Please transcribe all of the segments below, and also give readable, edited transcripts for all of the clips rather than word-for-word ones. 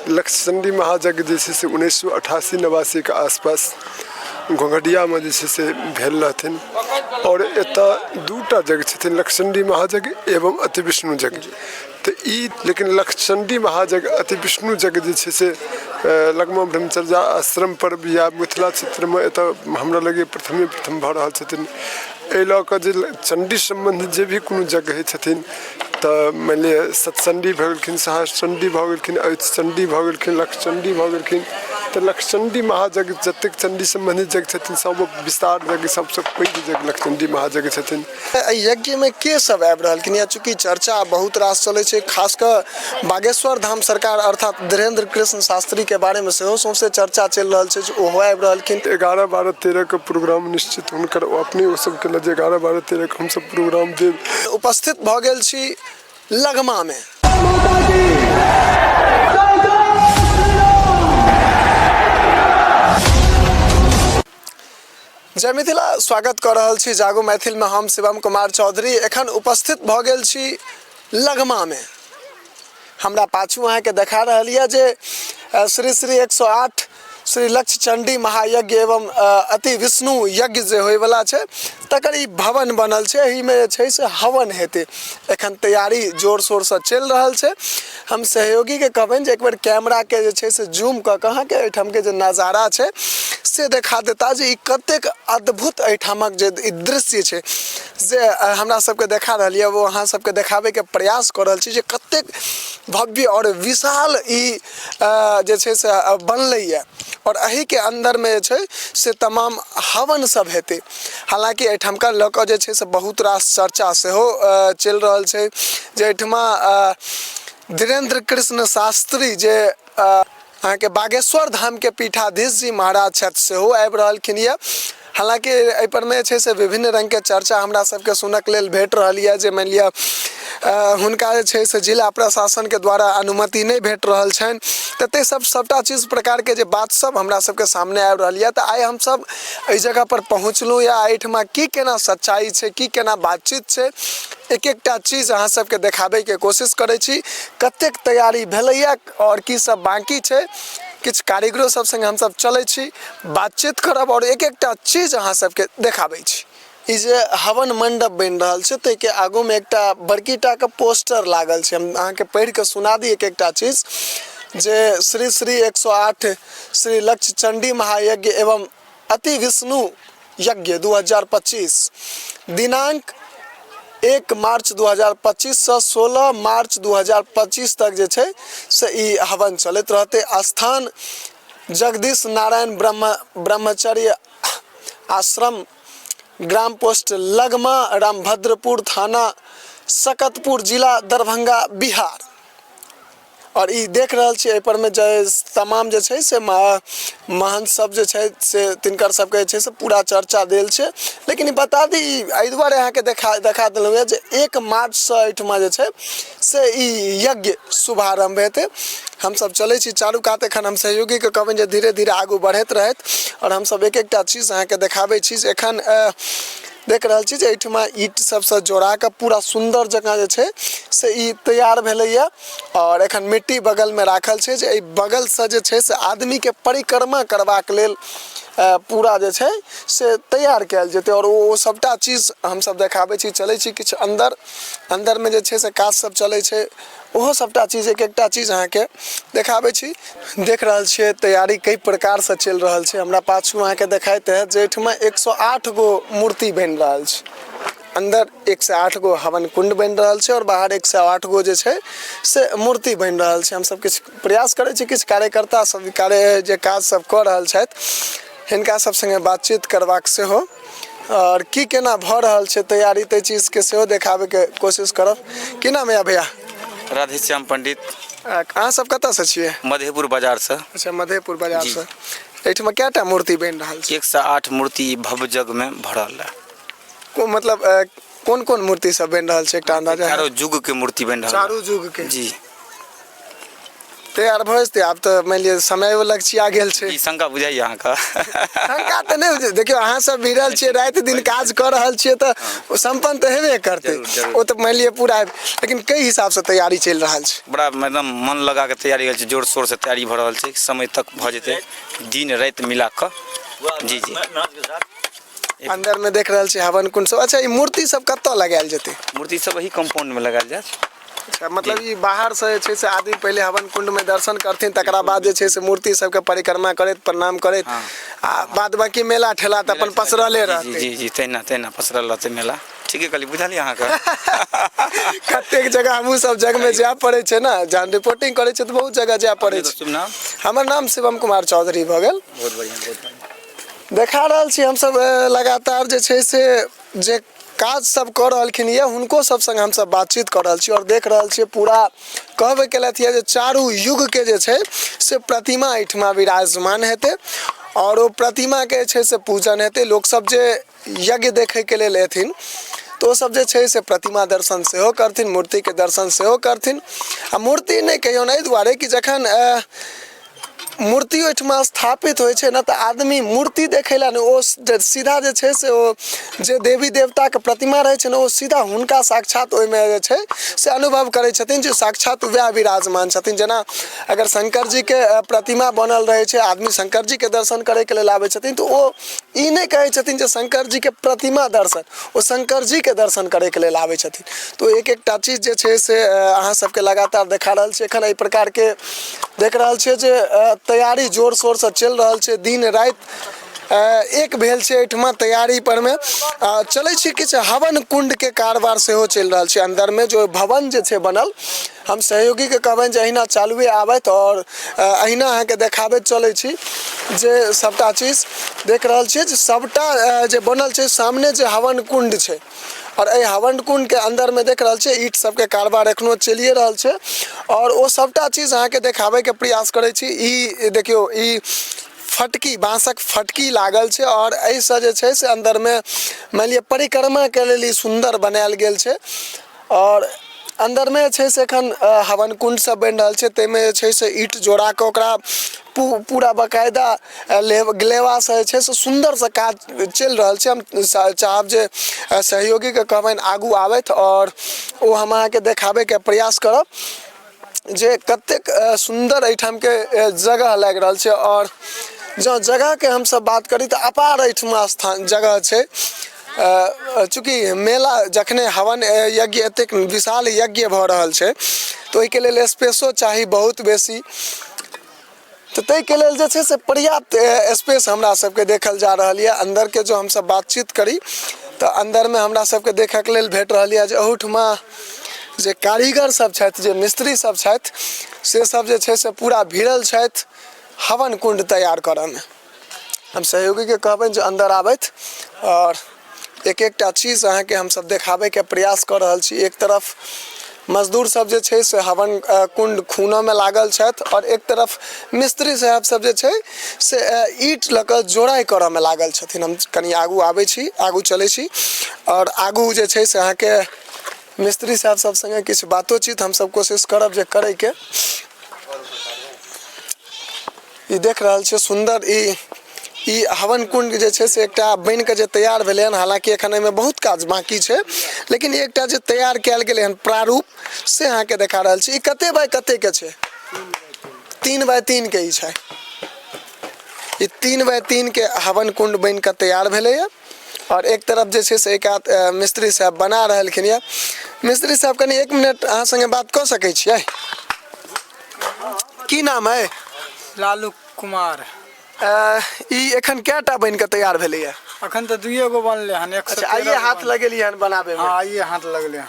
लक्षचण्डी महायज्ञ जे छै से 1988 89के आसपास घोघडियामे जे छै से भेल रहथिन। आओर एतऽ दूटा यज्ञ छथिन, लक्षचण्डी महायज्ञ एवं अति विष्णु यज्ञ। तऽ ई लेकिन लक्षचण्डी महायज्ञ अति विष्णु यज्ञ जे छै से लगमा ब्रह्मचर्या आश्रमपर या मिथिला क्षेत्रमे एतऽ हमरा लगैए प्रथमे प्रथम भऽ रहल छथिन। एहि लऽ कऽ जे चण्डी सम्बन्धित जे भी कोनो यज्ञ होइ छथिन, तऽ मानि लिअ सतचण्डी भऽ गेलखिन, सहस्रचण्डी भऽ गेलखिन, अयुतचण्डी भऽ गेलखिन, लक्षचण्डी भऽ गेलखिन, तऽ लक्षचण्डी महायज्ञ जतेक चण्डी सम्बन्धित यज्ञ छथिन सब विस्तार यज्ञ, सबसँ पैघ यज्ञ लक्षचण्डी महायज्ञ छथिन। एहि यज्ञमे के सब आबि रहलखिन या चूँकि चर्चा बहुत रास चलै छै, खास कऽ बागेश्वर धाम सरकार अर्थात धीरेन्द्र कृष्ण शास्त्रीके बारेमे सेहो सौंसे चर्चा चलि रहल छै जे ओहो आबि रहलखिन। 11, 12, 13के प्रोग्राम निश्चित हुनकर ओ अपने ओ सब केलथि जे 11, 12, 13के हमसब प्रोग्राम देब। उपस्थित भऽ गेल छी लगमामे। जय मिथिला, स्वागत कऽ रहल छी जागो मैथिलमे। हम शिवम कुमार चौधरी एखन उपस्थित भऽ गेल छी लगमामे। हमरा पाछू अहाँके देखा रहल यऽ जे श्री श्री 108 श्री लक्ष्य चण्डी महायज्ञ एवं अति विष्णु यज्ञ जे होइवला छै तकर ई भवन बनल छै। एहिमे जे छै से हवन हेतै, एखन तैयारी जोर शोरसँ चलि रहल छै। हम सहयोगीके कहबनि जे एकबेर कैमराके जे छै से जूम कऽ कऽ अहाँके एहिठामके जे नजारा छै से देखा देता जे ई कतेक अद्भुत एहिठामक जे ई दृश्य छै जे हमरा सबके देखा रहल यऽ, ओ अहाँ सबके देखाबैके प्रयास कऽ रहल छी जे कतेक भव्य आओर विशाल ई जे छै से बनलैए आओर एहिके अन्दरमे जे छै से तमाम हवन सब हेतै। हालाँकि एहिठामका लऽ कऽ जे छै से बहुत रास चर्चा सेहो चलि रहल छै जे एहिठमा धीरेन्द्र कृष्ण शास्त्री जे अहाँके बागेश्वर धामके पीठाधीश जी महाराज छथि सेहो आबि रहलखिन यऽ। हालाँकि एहिपरमे जे छै से विभिन्न रङ्गके चर्चा हमरा सबके सुनऽके लेल भेट रहल यऽ जे मानि लिअ हुनका जे छै से जिला प्रशासनके द्वारा अनुमति नहि भेट रहल छनि, तऽ ताहि सब सबटा चीज प्रकारके जे बात सब हमरा सबके सामने आबि रहल यऽ। तऽ आइ हमसब एहि जगहपर पहुँचलहुँ या एहिठमा की केना सच्चाइ छै, की केना बातचीत छै, एक एकटा चीज अहाँ सबके देखाबैके कोशिश करै छी। कतेक तैयारी भेलैए आओर की सब बाँकी छै, किछु कारीगरो सब सङ्गे हमसब चलै छी, बातचीत करब आओर एक एकटा चीज अहाँ सबके देखाबै छी। ई जे हवन मण्डप बनि रहल छै ताहिके आगूमे एकटा बड़की टाके पोस्टर लागल छै। हम अहाँके पढ़िकऽ सुना दी एक एकटा चीज जे श्री श्री 108 श्री लक्ष्य चण्डी महायज्ञ एवं अति विष्णु यज्ञ 2025 दिनांक 1 मार्च 2025 सँ 16 मार्च 2025 तक जे छै से ई हवन चलैत रहतै। स्थान जगदीश नारायण ब्रह्मचर्य आश्रम, ग्राम पोस्ट लगमा, रामभद्रपुर थाना, सकतपुर जिला, दरभंगा, बिहार। आओर ई देख रहल छी एहिपर मे जे तमाम जे छै से महन्थ सब जे छै से तिनकर सबके जे छै से पूरा चर्चा देल छै। लेकिन ई बता दी, एहि दुआरे अहाँके देखा देलहुँ हँ जे 1 मार्चसँ एहिठमा जे छै से ई यज्ञ शुभारम्भ हेतै। हमसब चलै छी चारू कात। एखन हम सहयोगीके कहबनि जे धीरे धीरे आगू बढ़ैत रहथि आओर हमसब एक एकटा चीज अहाँके देखाबै छी जे एखन देख रहल छी जे एहिठमा ईंट सबसँ जोड़ा कऽ पूरा सुन्दर जकाँ जे छै से ई तैयार भेलैए आओर एखन मिट्टी बगलमे राखल छै जे एहि बगलसँ जे छै से आदमीके परिक्रमा करबाक लेल पूरा जे छै से तैयार कयल जेतै आओर ओ सभटा चीज हमसब देखाबै छी। चलै छी किछु अन्दर, अन्दरमे जे छै से काज सब चलै छै, ओहो सभटा चीज एक एकटा चीज अहाँके देखाबै छी। देख रहल छियै तैयारी कई प्रकारसँ चलि रहल छै। हमरा पाछू अहाँके देखाइत हैत जे एहिठमा 108 गो मूर्ति बनि रहल छै। अन्दर 108 गो हवन कुण्ड बनि रहल छै आओर बाहर 108 गो जे छै से मूर्ति बनि रहल छै। हमसब किछु प्रयास करै छी, किछु कार्यकर्ता सब कार्य जे काज सब कऽ रहल छथि हिनका सब सङ्गे बातचीत करबाक सेहो आओर की केना भऽ रहल छै तैयारी ताहि चीजके सेहो देखाबैके कोशिश करब। की नाम यऽ भैया? राधेश्याम पंडित। अहाँ सब कतऽसँ छियै? मधेपुर बाजारसँ। अच्छा, मधेपुर बाजारसँ। एहिठमा कएटा मूर्ति बनि रहल छै? 108 मूर्ति ई भव्य जगमे भऽ रहल है। मतलब कोन कोन मूर्ति सब बनि रहल छै एकटा अंदाजा? चारो युग के मूर्ति बनि रहल। चारू युग के? जी। तैयार भऽ जेतै। आब तऽ मानि लिअ समयो लगचिया गेल छै। ई शंका बुझाइए अहाँके? शंका तऽ नहि बुझै, देखियौ अहाँ सब भिड़ल छियै, राति दिन काज कऽ रहल छियै, तऽ ओ सम्पन्न तऽ हेबे करतै। जरूर, जरूर। ओ तऽ मानि लिअ पूरा, लेकिन कै हिसाबसँ तैयारी चलि रहल छै? बड़ा एकदम मन लगा कऽ तैयारी होइ छै, जोर शोरसँ तैयारी भऽ रहल छै। समय तक भऽ जेतै, दिन राति मिला कऽ। जी जी। अंदर में देख रहल छी हवन कुंड सब। अच्छा, ई मूर्ति सब कतऽ लगायल जेतै? मूर्ति सब एही कंपाउंड में लगायल जायत। अच्छा, मतलब ई बाहर से जे छै से आदमी पहिले हवन कुंड में दर्शन करथिन, तकरा बाद जे छै से मूर्ति सबके परिक्रमा करैत, प्रणाम करैत, आ बाद बाकी मेला ठेला तऽ अपन पसरले रहतै। जी जी, तहिना तहिना पसरल रहतै मेला। ठीके कहली, बुझलियै अहाँके। कतेक जगह हमहूँ सब जगमे जाय पड़ै छै ने, जहन रिपोर्टिंग करै छै तऽ बहुत जगह जाय पड़ै छै। शुभ नाम? हमर नाम शिवम कुमार चौधरी भऽ गेल। बहुत बढ़िआँ, बहुत बढ़िआँ। देखा रहल छी हमसब लगातार जे छै से जे काज सब कऽ रहलखिन यऽ, हुनको सब संग हमसब बातचीत कऽ रहल छी। आओर देख रहल छियै पूरा कहबे केलथि यऽ जे चारू युगके जे छै से प्रतिमा एहिठमा विराजमान हेतै, आओर ओ प्रतिमाके जे छै से पूजन हेतै। लोकसब जे यज्ञ देखैके लेल एथिन तऽ ओसब जे छै से प्रतिमा दर्शन सेहो करथिन, मूर्तिके दर्शन सेहो करथिन। आ मूर्ति नहि कहियौन, एहि दुआरे कि जखन मूर्ति ओहिठमा स्थापित होइ छै ने, तऽ आदमी मूर्ति देखै लए नहि, ओ सीधा जे छै से ओ जे देवी देवताके प्रतिमा रहै छै ने, ओ सीधा हुनका साक्षात ओहिमे जे छै से अनुभव करै छथिन जे साक्षात वएह विराजमान छथिन। जेना अगर शङ्कर जीके प्रतिमा बनल रहै छै, आदमी शङ्कर जीके दर्शन करैके लेल आबै छथिन, तऽ ओ ई नहि कहै छथिन जे शङ्कर जीके प्रतिमा दर्शन, ओ शङ्कर जीके दर्शन करैके लेल आबै छथिन। तऽ एक एकटा चीज जे छै से अहाँ सबके लगातार देखा रहल छी। एखन एहि प्रकारके देख रहल छियै जे तैयारी जोर शोरसँ चलि रहल छै, दिन राति एक भेल छै एहिठमा तैयारी परमे चलै छै। किछु हवन कुण्डके कारबार सेहो चलि रहल छै अन्दरमे, जो भवन जे छै बनल। हम सहयोगीके कहबनि जे अहिना चालुए आबथि, आओर अहिना अहाँके देखाबैत चलै छी जे सभटा चीज देख रहल छियै जे सभटा जे बनल छै, सामने जे हवन कुण्ड छै। आओर एहि हवन कुण्डके अन्दरमे देख रहल छियै ईंट सबके कारबार एखनो चलिए रहल छै, आओर ओ सबटा चीज अहाँके देखाबैके प्रयास करै छी। ई देखियौ, ई फटकी, बाँसक फटकी लागल छै, आओर एहिसँ जे छै से अन्दरमे मानि लिअ परिक्रमाके लेल ई सुन्दर बनायल गेल छै। आओर अन्दरमे जे छै से एखन हवन कुण्ड सब बनि रहल छै, ताहिमे जे छै से ईंट जोड़ा कऽ ओकरा पूरा बकायदा ग्लेवासँ जे छै से सुन्दरसँ काज चलि रहल छै। हम चाहब जे सहयोगीके कहबनि आगू आबथि, आओर ओ हम अहाँके देखाबैके प्रयास करब जे कतेक सुन्दर एहिठामके जगह लागि रहल छै। आओर जँ जगहके हमसब बात करी तऽ अपार एहिठमा स्थान जगह छै। चूँकि मेला जखने हवन यज्ञ एतेक विशाल यज्ञ भऽ रहल छै, तऽ ओहिके लेल स्पेसो चाही बहुत बेसी, तऽ ताहिके लेल जे छै से पर्याप्त स्पेस हमरा सबके देखल जा रहल यऽ। अन्दरके जो हमसब बातचीत करी तऽ अन्दरमे हमरा सबके देखऽके लेल भेट रहल यऽ जे अहूठमा जे कारीगर सब छथि, जे मिस्त्री सब छथि, से सब जे छै से पूरा भिड़ल छथि हवन कुण्ड तैयार करऽमे। हम सहयोगीके कहबनि जे अन्दर आबथि, आओर एक एकटा चीज अहाँके हमसब देखाबैके प्रयास कऽ रहल छी। एक तरफ मजदूर सब जे छै से हवन कुण्ड खुनऽमे लागल छथि, आओर एक तरफ मिस्त्री साहेब सब जे छै से ईंट लऽ कऽ जोड़ाइ करऽमे लागल छथिन। हम कनि आगू आबै छी, आगू चलै छी, आओर आगू जे छै से अहाँके मिस्त्री साहेब सब सङ्गे किछु बातोचीत हमसब कोशिश करब जे करैके। ई देख रहल छियै सुन्दर ई हवन कुण्ड जे छै से एकटा बनि कऽ जे तैयार भेलै हन। हालाँकि एखन एहिमे बहुत काज बाँकी छै, लेकिन एकटा जे तैयार कयल गेलै हन प्रारूप, से अहाँके देखा रहल छी। ई कते बाय कते के छै? 3 बाय 3 के ई छै। ई 3 बाय 3 के हवन कुण्ड बनि कऽ तैयार भेलैए, आओर एक तरफ जे छै से एक आध मिस्त्री साहब बना रहलखिन यऽ। मिस्त्री साहब, कनि एक मिनट अहाँ सङ्गे बात कऽ सकै छियै? की नाम है? लालू कुमार। ई एखन कएटा बनि कऽ तैयार भेलैए? अखन तऽ दुइए गो बनलै हन। एक सए अच्छा, आइए तेरह गो हाथ बनलै। लगेलियै हन बनाबैमे? हँ, आइए हाथ लगलै हन।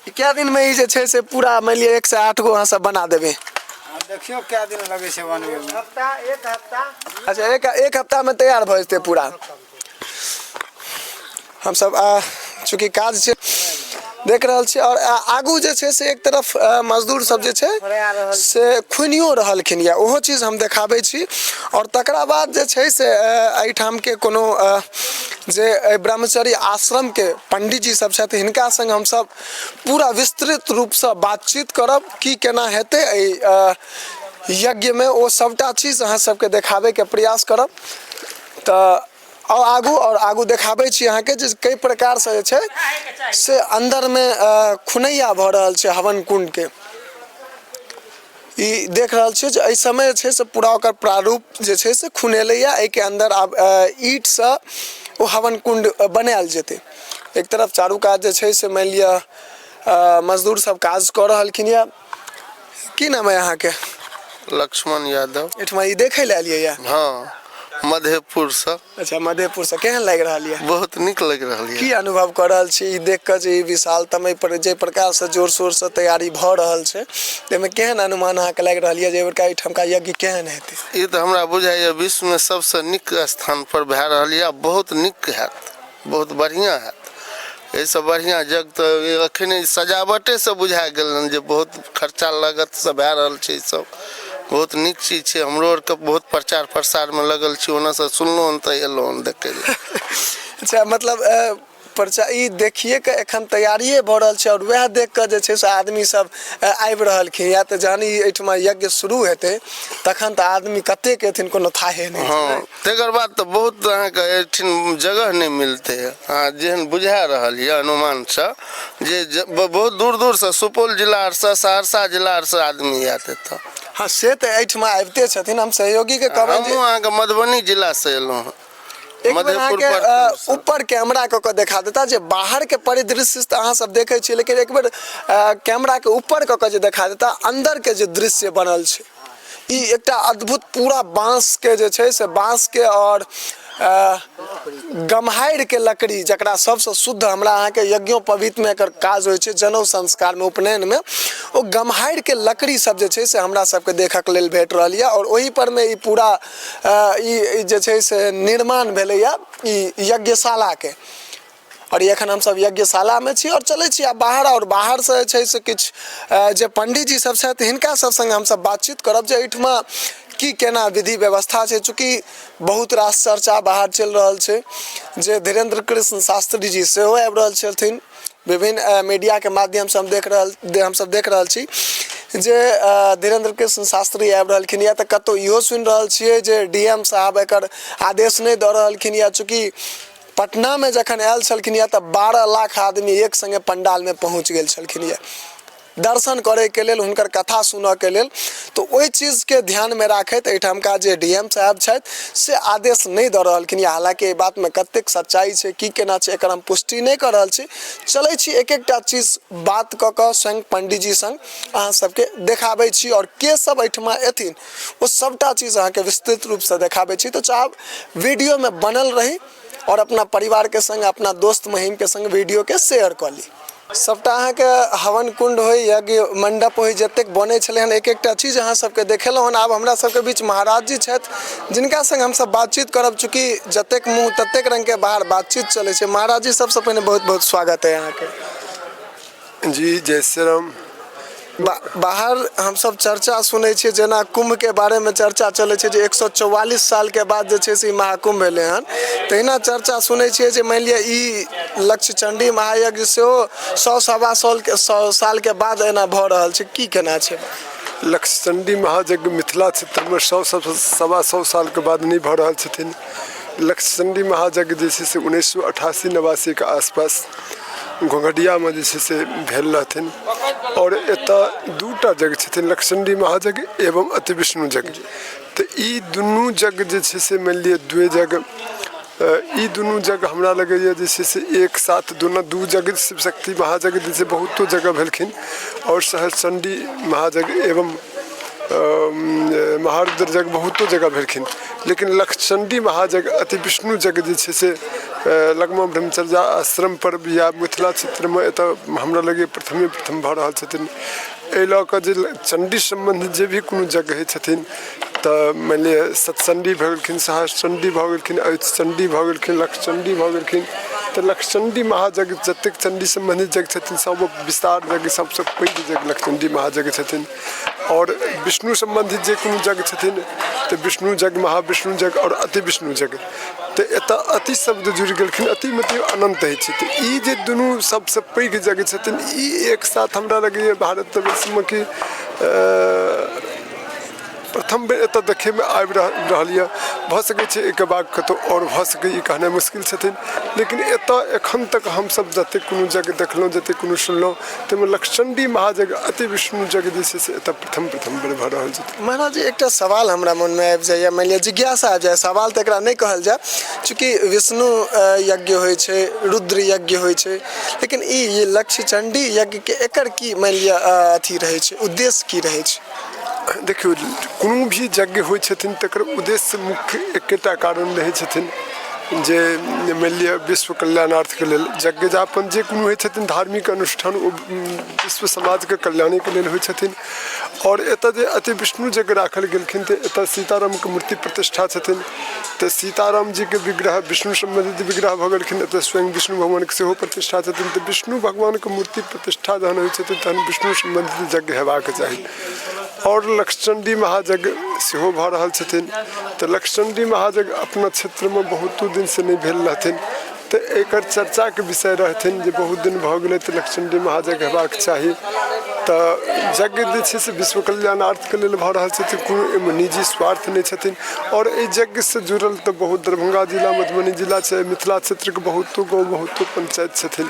ई कए दिनमे ई जे छै से पूरा मानि लिअ 108 गो अहाँ सब बना देबै? आ देखियौ कए दिन लगै छै बनबैमे। अच्छा, एक हफ्तामे तैयार भऽ जेतै पूरा। हमसब चूँकि काज छै, देख रहल छी आओर आगू जे छै से एक तरफ मजदूर सब जे छै से खुनियो रहलखिन यऽ, ओहो चीज हम देखाबै छी। आओर तकरा बाद जे छै से एहिठामके कोनो जे एहि ब्रह्मचर्य आश्रमके पंडीजी सब छथि, हिनका संग हमसब पूरा विस्तृत रूपसँ बातचीत करब की केना हेतै एहि यज्ञमे, ओ सबटा चीज अहाँ सबके देखाबैके प्रयास करब। तऽ आउ आगू आओर आगू देखाबै छी अहाँके जे कई प्रकारसँ जे छै से अन्दरमे खुनैया भऽ रहल छै हवन कुण्डके। ई देख रहल छियै जे एहि समय जे छै से पूरा ओकर प्रारूप जे छै से खुनेलैए। एहिके अन्दर आब ईंटसँ ओ हवन कुण्ड बनायल जेतै। एक तरफ चारू कात जे छै से मानि लिअ मजदूर सब काज कऽ रहलखिन यऽ। की नाम अइ अहाँके? लक्ष्मण यादव। एहिठमा ई देखै लए एलियै यऽ? हँ, मधेपुरसँ। अच्छा, मधेपुरसँ। केहन लागि रहल यऽ? बहुत नीक लागि रहल यऽ। की अनुभव कऽ रहल छी ई देख कऽ जे ई विशालतम एहि पर जे प्रकारसँ जोर शोरसँ तैयारी भऽ रहल छै, ताहिमे केहन अनुमान अहाँके लागि रहल यऽ जे एहिबेरका एहिठामका यज्ञ केहन हेतै? ई तऽ हमरा बुझाइए विश्वमे सबसँ नीक स्थानपर भए रहल यऽ। बहुत नीक हैत, बहुत बढ़िआँ हैत। एहिसँ बढ़िआँ जग तऽ एखन सजावटेसँ बुझा गेल हन जे बहुत खर्चा लागतसँ भए रहल छै। ई सब बहुत नीक चीज छै। हमरो आरके बहुत प्रचार प्रसारमे लगल छी, ओन्नऽसँ सुनलहुँ हन तऽ एलहुँ हन देखै लए। अच्छा, मतलब प्रचार ई देखिए कऽ एखन तैयारिए भऽ रहल छै आओर वएह देख कऽ जे छै से आदमी सब आबि रहलखिन या तऽ जहन ई एहिठमा यज्ञ शुरू हेतै तखन तऽ आदमी कतेक एथिन कोनो थाहे नहि छै। हँ, तकर बाद तऽ बहुत अहाँके एहिठिन जगह नहि मिलतै। अहाँ जेहन बुझा रहल यऽ अनुमानसँ जे बहुत दूर दूरसँ सुपौल जिला आरसँ, सहरसा जिला आरसँ आदमी आयत एतऽ। हँ, से तऽ एहिठमा आबिते छथिन। हम सहयोगीके कहबनि जे हमहूँ अहाँके मधुबनी जिलासँ एलहुँ हँ। एक बेर मधेपुर अहाँके प्रखंडसँ। ऊपर कैमरा कऽ कऽ देखा देता जे बाहरके परिदृश्य तऽ अहाँ सब देखै छियै, लेकिन एक बेर कैमराके ऊपर कऽ कऽ जे देखा देता अन्दरके जे दृश्य बनल छै। ई एकटा अद्भुत पूरा बाँसके जे छै से बाँसके आओर गम्हारिके लकड़ी, जकरा सबसँ शुद्ध हमरा अहाँके यज्ञोपवीतमे एकर काज होइ छै, जनउ संस्कारमे, उपनयनमे, ओ गम्हारिके लकड़ी सब जे छै से हमरा सबके देखऽके लेल भेट रहल यऽ। आओर ओहि परमे ई पूरा ई जे छै से निर्माण भेलैए ई यज्ञशालाके। आओर एखन हमसब यज्ञशालामे छी आओर चलै छी आब बाहर। आओर बाहरसँ जे छै से किछु जे पंडीजी सब छथि हिनका सब सङ्गे हमसब बातचीत करब जे एहिठमा की केना विधि व्यवस्था छै। चूँकि बहुत रास चर्चा बाहर चलि रहल छै जे धीरेन्द्र कृष्ण शास्त्री जी सेहो आबि रहल छथिन। विभिन्न मीडियाके माध्यमसँ हम देख रहल हमसब देख रहल छी जे धीरेन्द्र कृष्ण शास्त्री आबि रहलखिन या तऽ कतहु इहो सुनि रहल छियै जे डी एम साहब एकर आदेश नहि दऽ रहलखिन या। चूँकि पटनामे जखन आयल छलखिन यऽ तऽ 12 लाख आदमी एक सङ्गे पण्डालमे पहुँच गेल छलखिन यऽ दर्शन करैके लेल, हुनकर कथा सुनऽके लेल। तऽ ओहि चीजके ध्यानमे राखैत एहिठामका जे डी एम साहब छथि से आदेश नहि दऽ रहलखिन यऽ। हालाँकि एहि बातमे कतेक सच्चाइ छै, की केना छै, एकर हम पुष्टि नहि कऽ रहल छी। चलै छी एक एकटा चीज बात कऽ कऽ स्वयं पण्डीजी सङ्ग अहाँ सबके देखाबै छी आओर के सब एहिठमा एथिन ओ सभटा चीज अहाँके विस्तृत रूपसँ देखाबै छी। तऽ चाहब वीडियोमे बनल रही आओर अपना परिवारके सङ्ग, अपना दोस्त महीमके सङ्ग वीडियोके शेयर कऽ ली। सभटा अहाँके हवन कुण्ड होइ, यज्ञ मण्डप होइ, जतेक बनै छलै हन एक एकटा चीज अहाँ सबके देखेलहुँ हन। आब हमरा सबके बीच महाराज जी छथि जिनका सङ्ग हमसब बातचीत करब। चूँकि जतेक मुँह ततेक रङ्गके बाहर बातचीत चलै छै। महाराज जी, सबसँ पहिने बहुत बहुत स्वागत अइ अहाँके। जी, जय श्री राम। बाहर हमसब चर्चा सुनै छियै, जेना कुम्भके बारेमे चर्चा चलै छै जे 144 सालके बाद जे छै से ई महाकुम्भ भेलै हन, तहिना चर्चा सुनै छियै जे मानि लिअ ई लक्षचण्डी महायज्ञ सेहो सौ सवा सौके सौ सालके बाद एना भऽ रहल छै। की केना छै? लक्षचण्डी महायज्ञ मिथिला क्षेत्रमे सौ 125 सालके बाद नहि भऽ रहल छथिन। लक्षचण्डी महायज्ञ जे छै से 1988 89के आसपास घोघडियामे जे छै से भेल रहथिन। आओर एतऽ दूटा यज्ञ छथिन, लक्षचण्डी महायज्ञ एवं अति विष्णु यज्ञ। तऽ ई दुनू यज्ञ जे छै से मानि लिअ दुए यज्ञ, ई दुनू यज्ञ हमरा लगैए जे छै से एक साथ दुनू दू यज्ञ। शिव शक्ति महायज्ञ जे छै बहुतो जगह भेलखिन आओर सहस्रचण्डी महायज्ञ एवं महारुद्र यज्ञ बहुतो जगह भेलखिन, लेकिन लक्षचण्डी महायज्ञ अति विष्णु यज्ञ जे छै से लगमा ब्रह्मचर्या आश्रमपर या मिथिला क्षेत्रमे एतऽ हमरा लगैए प्रथमे प्रथम भऽ रहल छथिन। एहि लऽ कऽ जे चण्डी सम्बन्धित जे भी कोनो यज्ञ होइ छथिन तऽ मानि लिअ सतचण्डी भऽ गेलखिन, सहस्रचण्डी भऽ गेलखिन, अयुतचण्डी भऽ गेलखिन, लक्षचण्डी भऽ गेलखिन, तऽ लक्षचण्डी महायज्ञ जतेक चण्डी सम्बन्धित यज्ञ छथिन सब विस्तार यज्ञ सबसँ पैघ यज्ञ लक्षचण्डी महायज्ञ छथिन। आओर विष्णु सम्बन्धित जे कोनो यज्ञ छथिन तऽ विष्णु यज्ञ, महाविष्णु यज्ञ आओर अति विष्णु यज्ञ। तऽ एतऽ अति शब्द जुड़ि गेलखिन, अति मतलब अनन्त होइ छै। तऽ ई जे दुनू सबसँ पैघ यज्ञ छथिन, ई एक साथ हमरा लगैए भारत वर्षमे कि प्रथम बेर एतऽ देखैमे आबि रहल यऽ। भऽ सकै छै एहिके बाद कतहु आओर भऽ सकैए, ई कहनाइ मुश्किल छथिन, लेकिन एतऽ एखन तक हमसब जतेक कोनो यज्ञ देखलहुँ, जतेक कोनो सुनलहुँ, ताहिमे लक्षचण्डी महायज्ञ अति विष्णु यज्ञ जे छै से एतऽ प्रथम प्रथम बेर भऽ रहल छै। महाराज जी, एकटा सवाल हमरा मोनमे आबि जाइए, मानि लिअ जिज्ञासा आबि जाइए, सवाल तऽ एकरा नहि कहल जाय, चूँकि विष्णु यज्ञ होइ छै, रुद्र यज्ञ होइ छै, लेकिन ई लक्ष्यचण्डी यज्ञके एकर की मानि लिअ अथी रहै छै, उद्देश्य की रहै छै? देखियौ, कोनो भी यज्ञ होइ छथिन तकर उद्देश्य मुख्य एकेटा कारण रहै छथिन जे मानि लिअ विश्व कल्याणार्थके लेल। यज्ञ यापन जे कोनो होइ छथिन धार्मिक अनुष्ठान, ओ विश्व समाजके कल्याणेके लेल होइ छथिन। आओर एतऽ जे अति विष्णु यज्ञ राखल गेलखिन तऽ एतऽ सीतारामके मूर्ति प्रतिष्ठा छथिन, तऽ सीताराम जीके विग्रह विष्णु सम्बन्धित विग्रह भऽ गेलखिन। एतऽ स्वयं विष्णु भगवानके सेहो प्रतिष्ठा छथिन, तऽ विष्णु भगवानके मूर्ति प्रतिष्ठा जहन होइ छथिन तहन विष्णु सम्बन्धित यज्ञ हेबाक चाही। आओर लक्षचण्डी महायज्ञ सेहो भऽ रहल छथिन, तऽ लक्षचण्डी महायज्ञ अपना क्षेत्रमे बहुतो दिनसँ नहि भेल रहथिन, तऽ एकर चर्चाके विषय रहथिन जे बहुत दिन भऽ गेलै तऽ लक्षचण्डी महायज्ञ हेबाक चाही। तऽ यज्ञ जे छै से विश्व कल्याणार्थके लेल भऽ रहल छै, तऽ कोनो एहिमे निजी स्वार्थ नहि छथिन। आओर एहि यज्ञसँ जुड़ल तऽ बहुत दरभंगा जिला, मधुबनी जिला छै, मिथिला क्षेत्रके बहुतो गाँव, बहुतो पंचायत छथिन,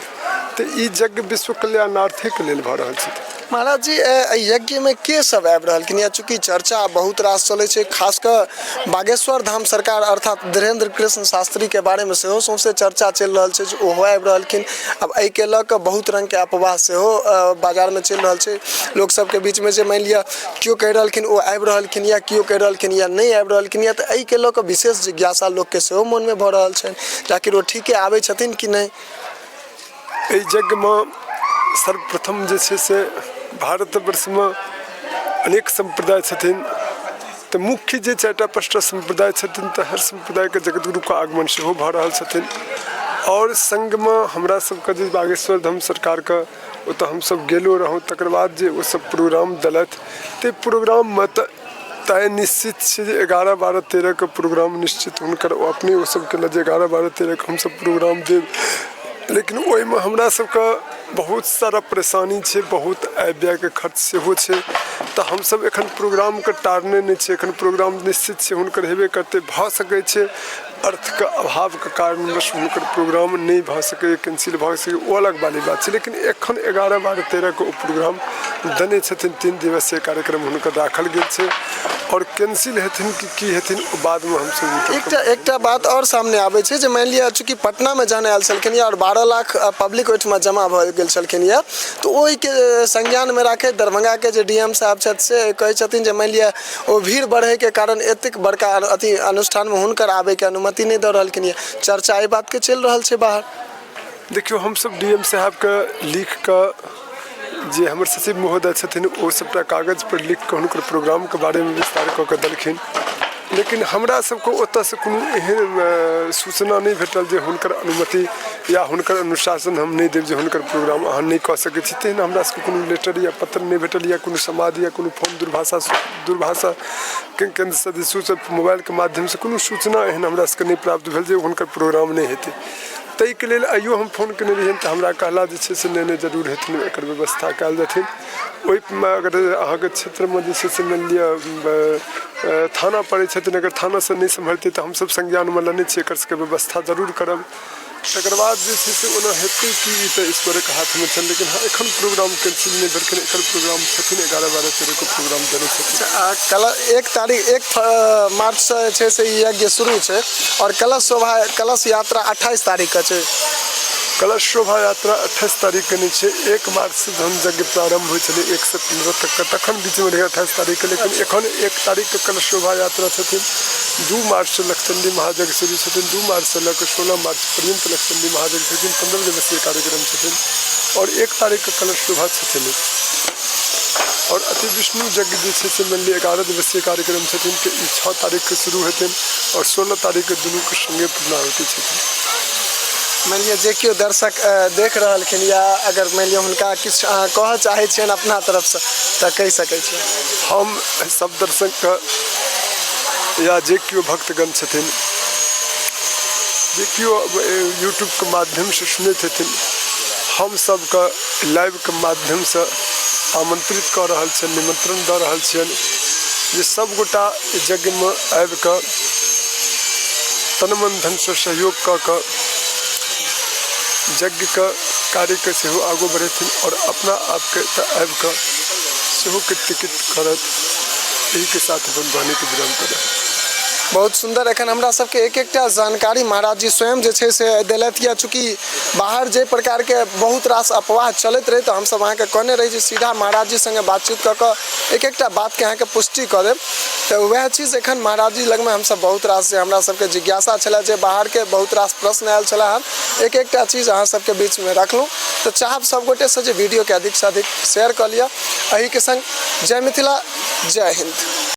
तऽ ई यज्ञ विश्व कल्याणार्थेके लेल भऽ रहल छै। महाराज जी, एहि यज्ञमे के सब आबि रहलखिन या? चूँकि चर्चा बहुत रास चलै छै, खास कऽ बागेश्वर धाम सरकार अर्थात धीरेन्द्र कृष्ण शास्त्रीके बारेमे सेहो सौंसे चर्चा चलि रहल छै जे ओहो आबि रहलखिन। आब एहिके लऽ कऽ बहुत रङ्गके अफवाह सेहो बाजारमे चलि रहल छै लोक सबके बीचमे, जे मानि लिअ केओ कहि रहलखिन ओ आबि रहलखिन या केओ कहि रहलखिन या नहि आबि रहलखिन या, तऽ एहिके लऽ कऽ विशेष जिज्ञासा लोकके सेहो मोनमे भऽ रहल छनि जे आखिर ओ ठीके आबै छथिन कि नहि। एहि यज्ञमे सर्वप्रथम जे छै से भारतवर्षमे अनेक सम्प्रदाय छथिन, तऽ मुख्य जे चारिटा पाँचटा सम्प्रदाय छथिन, तऽ हर सम्प्रदायके जगतगुरुके आगमन सेहो भऽ रहल छथिन। आओर सङ्गमे हमरा सबके जे बागेश्वर धाम सरकारके ओतऽ हमसब गेलो रहौं, तकर बाद जे ओसब प्रोग्राम देलथि, ताहि प्रोग्राममे तऽ तय निश्चित छै जे 11, 12, 13के प्रोग्राम निश्चित हुनकर ओ अपने ओसब केलथि जे 11, 12, 13के हमसब प्रोग्राम देब, लेकिन ओहिमे हमरा सबके बहुत सारा परेशानी छै, बहुत आय व्ययके खर्च सेहो छै, तऽ हमसब एखन प्रोग्रामके टारने नहि छियै। एखन प्रोग्राम निश्चित छै, हुनकर हेबे करतै। भऽ सकै छै अर्थके अभावके कारणवश हुनकर प्रोग्राम नहि भऽ सकैए, कैंसिल भऽ सकैए, ओ अलग वाली बात छै, लेकिन एखन 11, 12, 13के ओ प्रोग्राम देने छथिन। 3 दिवसीय कार्यक्रम हुनकर राखल गेल छै, आओर कैंसिल हेथिन कि की हेथिन ओ बादमे हमसब एकटा बात आओर सामने आबै छै जे मानि लिअ चूँकि पटनामे जहन आयल छलखिन या आओर 12 लाख पब्लिक ओहिठमा जमा भऽ गेल छलखिन या, तऽ ओहिके संज्ञानमे राखैत दरभंगाके जे डी एम साहब छथि से कहै छथिन जे मानि लिअ ओ भीड़ बढ़ैके कारण एतेक बड़का अथी अनुष्ठानमे हुनकर आबैके अनुमति नहि दऽ रहलखिन यऽ। चर्चा एहि बातके चलि रहल छै बाहर। देखियौ, हमसब डी एम साहबके लिख कऽ, जे हमर सचिव महोदय छथिन ओ सबटा कागज पर लिख कऽ हुनकर प्रोग्रामके बारेमे विस्तार कऽ कऽ देलखिन, लेकिन हमरा सबके ओतऽसँ कोनो एहन सूचना नहि भेटल जे हुनकर अनुमति या हुनकर अनुशासन हम नहि देब जे हुनकर प्रोग्राम अहाँ नहि कऽ सकै छी। तेहन हमरा सबके कोनो लेटर या पत्र नहि भेटल या कोनो समाद या कोनो फोन दूरभाषा केन्द्रसँ जे सूचना मोबाइलके माध्यमसँ कोनो सूचना एहन हमरा सबके नहि प्राप्त भेल जे हुनकर प्रोग्राम नहि हेतै। ताहिके लेल आइयो हम फोन केने रहियनि तऽ हमरा कहला जे छै से नहि नहि, जरूर हेथिन, एकर व्यवस्था कयल जेथिन। ओहिमे अगर अहाँके क्षेत्रमे जे छै से मानि लिअ थाना पड़ै छथिन, अगर थानासँ नहि सम्हरतै तऽ हमसब संज्ञानमे लेने छियै, एकर सबके व्यवस्था जरूर करब। तकर बाद जे छै से ओना हेतै की ई तऽ ईश्वरक हाथमे छनि, लेकिन हँ, एखन प्रोग्राम कैंसिल नहि भेलखिन, एखन प्रोग्राम छथिन, 11, 12, 13के प्रोग्राम देने छथिन। आ कल 1 तारीख 1 मार्चसँ जे छै से ई यज्ञ शुरू छै आओर कलश शोभा कलश यात्रा 28 तारीखके छै। कलश शोभा यात्रा 28 तारीखके नहि छै, 1 मार्चसँ जहन यज्ञ प्रारम्भ होइ छलै 1सँ 15 तकके, तखन बीचमे रहै 28 तारीखके, लेकिन एखन 1 तारीखके कलश शोभा यात्रा छथिन। 2 मार्चसँ लक्षचण्डी महायज्ञ शुरू छथिन, 2 मार्चसँ लऽ कऽ 16 मार्च पर्यन्त लक्षचण्डी महायज्ञ छथिन, 15 दिवसीय कार्यक्रम छथिन, आओर 1 तारीखके कलश शोभा छथिन। आओर अति विष्णु यज्ञ जे छै से मानि लिअ 11 दिवसीय कार्यक्रम छथिन, तऽ ई 6 तारीखके शुरू हेथिन आओर 16 तारीखके दुनूके सङ्गे पूर्णाहुति छथिन। मानि लिअ जे केओ दर्शक देख रहलखिन या अगर मानि लिअ हुनका किछु अहाँ कहऽ चाहै छियनि अपना तरफसँ तऽ कहि सकै छियै। हम सब दर्शकके या जे केओ भक्तगण छथिन, जे केओ यूट्यूबके माध्यमसँ सुनैत हेथिन, हम सबके लाइवके माध्यमसँ आमन्त्रित कऽ रहल छियनि, निमन्त्रण दऽ रहल छियनि जे सबगोटा यज्ञमे आबिकऽ तन मन धनसँ सहयोग कऽ कऽ यज्ञके कार्यके सेहो आगू बढ़ेथिन आओर अपना आपके एतऽ आबिकऽ सेहो कृतकृत करत। एहिके साथ अपन वाणीके विराम करब। बहुत सुन्दर। एखन हमरा सबके एक एकटा जानकारी महाराज जी स्वयं जे छै से देलथि यऽ। चूँकि बाहर जाहि प्रकारके बहुत रास अफवाह चलैत रहै, तऽ हमसब अहाँके कहने रही जे सीधा महाराज जी सङ्गे बातचीत कऽ कऽ एक एकटा बातके अहाँके पुष्टि कऽ देब। तऽ वएह चीज एखन महाराज जी लगमे हमसब बहुत रास जे हमरा सबके जिज्ञासा छलै, जे बाहरके बहुत रास प्रश्न आयल छलै हन, एक एकटा चीज अहाँ सबके बीचमे रखलहुँ। तऽ चाहब सब गोटेसँ जे वीडियोके अधिकसँ अधिक शेयर कऽ लिअ। एहिके सङ्ग जय मिथिला, जय हिन्द।